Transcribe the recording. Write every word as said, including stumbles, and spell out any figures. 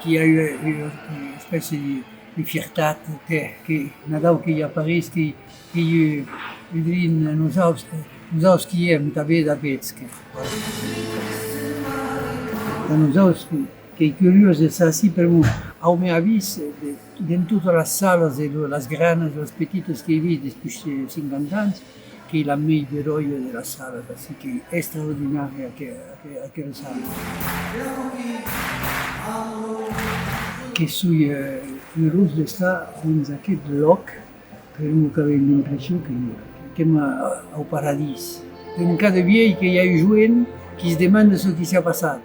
I a ua, ua espècia de, de fiertat que, que Nadau que i apareish, que, que i a un drin a nosaus, nosaus qui èm tanben d'avetz que. A nosaus que, qu'ei curiós de saber, pr'amor, au mèn avís, de, dens totas las salas, e lo, las granas, las petitas qu'èi vist despuish, eh, cinquanta ans, qu'ei la mei beròia de las salas, ací qu'ei extraordinària aqu-, aqu-, aquera sala. Que soi, eh, urós d'estar dens aqueth lòc, pr'amor qu'avem l'impression que, qu'èm a, au paradís. En cada vielh que i a un joen qui's demanda çò qui s'a passat.